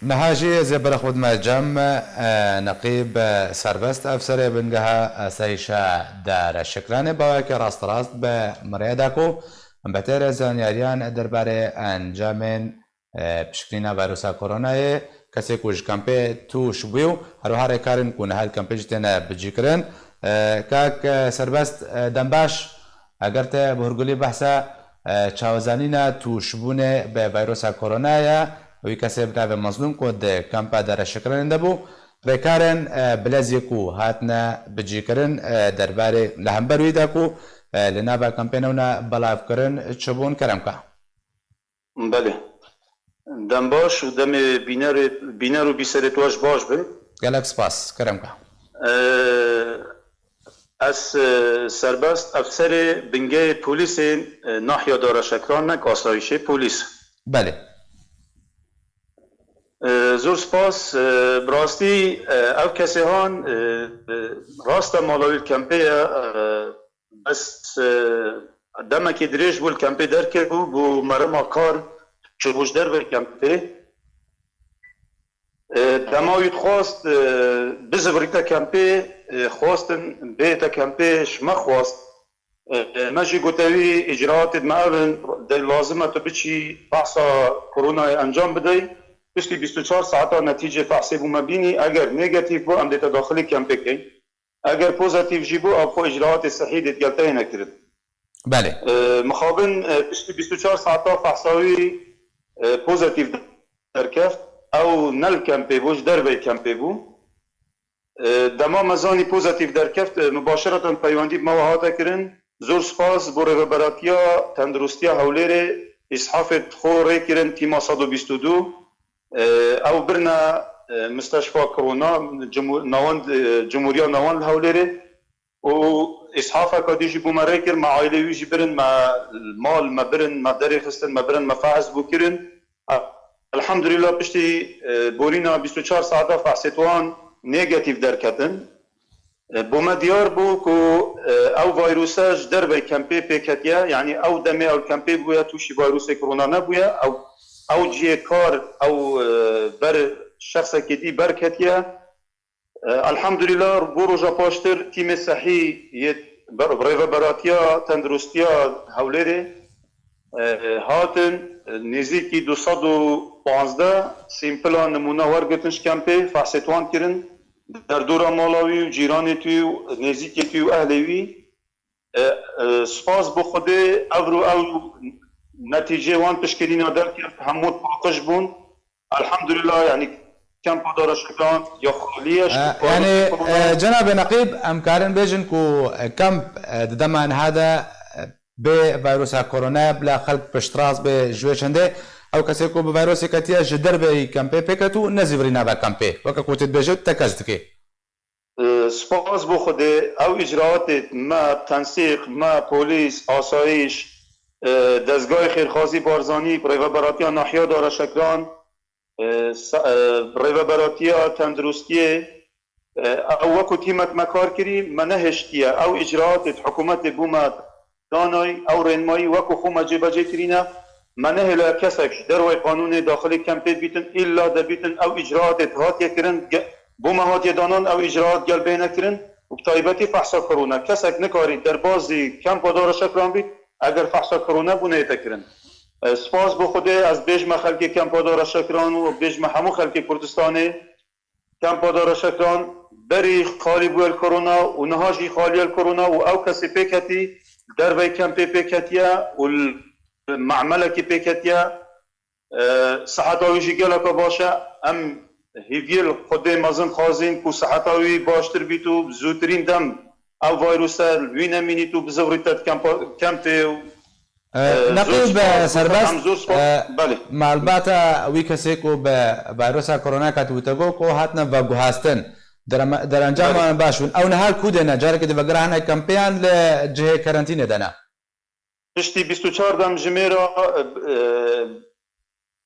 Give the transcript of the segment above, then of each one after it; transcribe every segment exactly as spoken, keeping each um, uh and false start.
Niha jî ez ê berexwe bidime cem, e, Neqîb, e, Serbest, efserê bingeha asayîşa Dareşikranê, baweke rasterast bi min re da ku bi têrê zanyariyan derbarê encamên, e, pişkinîna vîrusa koronayê, kesê ku ji kampê tûş bûye û herwiha rêkarên ku niha li kampê jî têne bicîkirin. E, kak, e, Serbest, e, dembaş, eger te bi hurgulî behsa, e, çavezanîna tûşbûnê bi vîrusa koronayê, wî kesê bi navê Mezlûm ku di kampa Dareşikranê de bû, rêkarên, e, bileziyê ku hatine bicîkirin, e, derbarê li hember wî de ku, e, li nava kampê newne belavkirin çi bûn, kerem ka? Belê. Dem baş û demê bînerê, bîner û bîserê tu ji baş bin. Gelek spas, kerem ka. Ee, ez, e, Serbest, efserê bingehê polîsên, e, nahiya Dareşekran me, asayîşê polîs. Belê. E, zor spas. E, bi rastî, e, ev kesê han, e, e, rast e mala wî li kempê ye, e, Bes, e, demekî dirêj bû li kempê derketibû, bû merima kar çûbû ji dervê kempê. E, dema wî dixwast, e, bizivirîte kempê, e, xwestin bête kempê, ji me xwest. E, me jî gote wî, îcraatê me ev in, de lazim e tu biçî fehsa koronayê encam bidey. Piştî bîst û çar saeta netîcê fehsê bû me bînî, eger negatîf bû, em dê te daxilî kempê keyn. Eger pozatîf jî bû, ev xwe îcraatê sihî dê digel te yê nekirin. Belê. E, mixabin, e, piştî bîst û çar saeta fehsa wî, e, pozatîf derkeft. Ew ne li kempê bû, ji derveyî kempê bû. E, dema me zanî pozatîf derkeft, e, mubaşereten peywendî bi me ve hate kirin. Zor spas bo Rêveberatiya Tenduristiya Hewlêrê, îshafê xwe rê kirin tîma sed û bîst û du. E, ew birine, e, misteşfa korona, cimû-, navend, e, Cumhuriya Navend li Hewlêrê û îshafeka dî jî bo me rê kir, me aîlê wî jî birin, me mal, me birin, me derê xistin, me birin, me fehs bû kirin. Elhamdulillah piştî, e, borîna bîst û çar saeta fehsêt wan negatîf derketin. E, bo me diyar bû ku, e, ew vayrûse ji dervey kempê pêketiye, yanî ew demê ew kempê bûye, tûşî vayrûsê korona nebûye, ew, ew cihê kar, ew, e, ber şexsekê dî berketiye. E, elhamdulillah, bo roja paştir tîmê sehî yê ber-, Rêveberatiya Tenduristiya Hewlêrê, e, hatin, e, nêzîkî du sed û panzdeh sîmpila nimûne wergirtin ji kempê, fehsêt wan kirin. Derdora mala wî û cîranê wî û nêzîkê wî û ehlê wî. E, e, spas bo Xwedê, evro ew netîcê wan pişkinîna derkeft, hemû paqij bûn. Elhamdulillah, yanî kempa Daraşekan ya xalî ye. E, yanî, e, cenabê Neqîb, em karin bêjin ku, e, kemp, e, di dema niha de, e, bê vayrosa koronaya bila xelk piştrast bê ji wê çendê. Ew kesê ku bi vayrosê ketiye ji derveyî kempê pê ket û ne zîvirî nava kempê. Weke ku tu dibêjit, tekez dikê. E, spas bo Xwedê, ew îcraatê me, tensîq, me, polîs, asayîş, e, dezgahê xêrxwazî Barzanî, Rêveberatiya Nahiya Daraşekran, e, sa-, e, Rêveberatiya Tenduristiyê, e, ew wekû tîmek me kar kirî, me nehiştiye. Ew îcraatê hikûmetê bo me danayî, ew rênmayî wekû xwe me cêbecê kirîne. Me nehêle kesek ji dervey qanûnê daxilê kempê bîtin, îlla de bîtin ew îcraatê hatiye kirin, ge-, bo me hatiye danan ew îcraat gel bêne kirin û bi taybetî fehsa korona. Kesek nikarî derbazî kempa Daraşekran bît, eger fehsa korona bû neyête kirin. E, spas bo Xwedê, ez bêjme xelkê kempa Daraşekran û bêjme hemû xelkê Kurdistanê, Kempa Daraşekran berî xalî bûye li korona û niha jî xalî ye li korona û ew kesê pê ketî, dervey kempê pê ketiye û li me'melekî pê ketiye. E, siheta wî jî geleka baş e. Em hêviyê li Xwedê mezin xwazîn ku siheta wî baştir bît û bi zûtirîn dem ev vayrûse li wî nemînît û bizivirîte di kempa, kempê û E, Neqîb, e, Serbest, em zor spas, e, belê. Malbata wî kesê ku bi vayrosa korona ketibûte go ku hatine veguhastin. Derema-, derencam wan baş bûn. Ew niha ku de ne? Carekê di vegera hene kempeyan li cihê kerentînê de ne? Piştî bîst û çar demjimêra, e, e,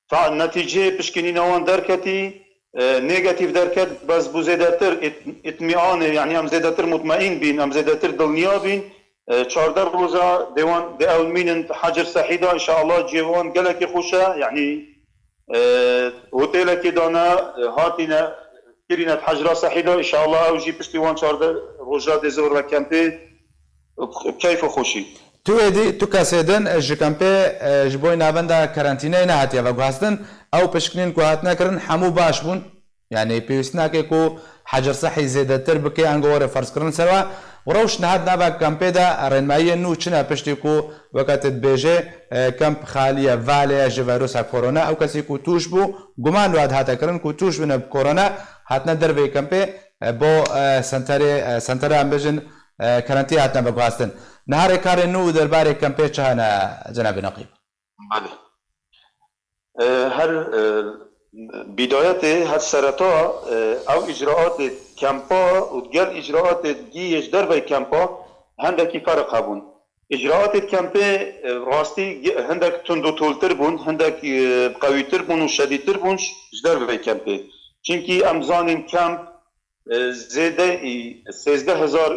ta netîceyê pişkinîna wan derketî, e, negatîf derket, bes bû zêdetir ît-, îtmîanê, yanî em zêdetir mutmeîn bîn, em zêdetir dilniya bîn. E, çardeh roja dê wan, dê ew mînin Hecir Sehîda, înşeallah cihê wan gelekî xweş e, yanî, E, Hotelekê dane, e, hatîne, kirîne hecra sehî de, înşallah ew jî piştî wan çardeh roja dê zor ve kempê, e, keyf û xweşî. Tu êdî, tu kesê din, e, ji kempê, e, ji bo navenda karantîneyê nehatiye veguhastin. Ew pişkinîn ku hatine kirin hemû baş bûn. Yanî pêwîst nake ku hecir sehî zêdetir bike, ango were ferzkirin ser we. Rewş niha di nava kempê de rênmayiyên nû çi ne, piştî ku weke tu dibêje, e, kemp xaliye, vale ye ji vîrusa korona. Ew kesî ku tûş bû, guman li we dihate kirin ku tûş bûne bi korona, hatine derveyî kempê, e, bo, e, senterê, e, sentera em bêjin, e, karantînê hatine veguhastin. Niha rêkarên nû derbarê kempê çi hene, cenabê Neqîb? Belê. E, her, e, bîdayetê, her sereta, e, ew îcraatê kempa û digel îcraatê dî yê ji dervey kempa hindekî ferq hebûn. Îcraatê kempê, e, rastî ge-, hindek tund û toltir bûn, hindek, e, qewîtir bûn û şedîtir bûn ji, ji dervey kempê. Çimkî em zanîn kemp, e, zêdeyî sêzdeh hezar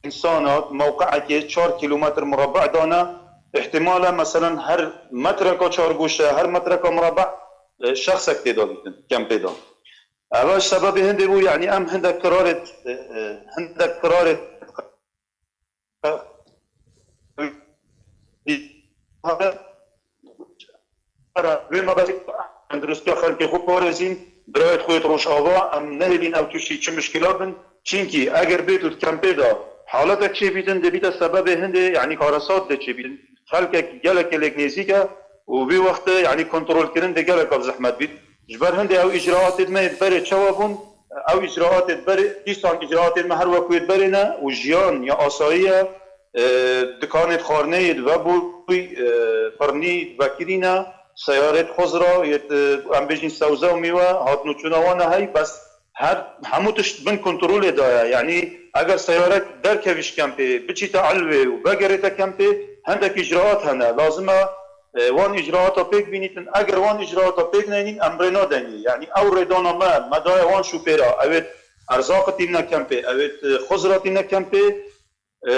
însana mewqeekê çar kîlometr murabbe dane. Îhtimal e, meselen, her metreka çargoşe, her metreka murabbe, e, şexsek tê de dîtin, kempê de. Eva ji sebebê hindê bû, yanî em hindek qirarê, e, e, hindek qirarê, e, Vê mabetê tenduristiya xelkê xwe parêzîn, birayet xwe yêt Rojava, em nehêlîn ew tiştî çi mişkila bin. Çimkî eger bêt û di kempê de haletek çêbîtin, dê bîte sebebê hindê, yanî karesat dê çêbîtin. Xelkek gelekê lêk nêzîk e û vê wextê, yanî kontrolkirin dê geleka bi zehmet bît. Ji ber hindê ew îcraatê di me yê berê çawa bûn, ew îcraatê di berê, dîsan îcraatê me her wekû yê di berê ne û jiyan ya asayî ye. E, dikanê xwarinê yê di vebûyî, e, firnî di vekirî ne, seyarê xozra yê, e, em bêjin sewze û mîwe, hatin û çûna wan e hey, bes her, hemû tişt bin kontrolê de ye. Yanî eger seyarek derkevî ji kempê, biçîte elwê û vegerête kempê, hindek îcraat hene. Lazim e, e, wan îcraata pêk bînîtin. Eger wan îcraata pêk neyînîn, em rê nadeynî. Yanî ew rêdana me, me daye wan şûfêra, ew ê erzaq tîne kempê, ew ê, e, xozra tîne kempê. E,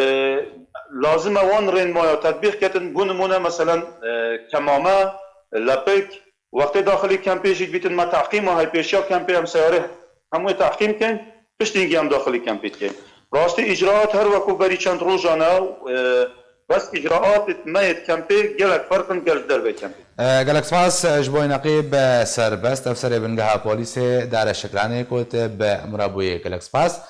lazim e wan rênmaya tetbîq ketin. Bo nimûne, meselen, e, kemame, lepik, wextê daxilî kempê jî dibîtin, me teqîma hey pêşiya kempê em seyarê hemûyê teqîm kein, piştî hingî em daxilî kempê dikein. Rastî îcraat her wekû berî çend rojan e, e, bes îcraatê me yê kempê gelek ferq in gel ji dervê kempê. E, gelek spas, e, ji bo Neqîb, e, Serbest, efserê bingeha polîsê Dare Şikranê, ku te bi min re bûyî. Gelek spas.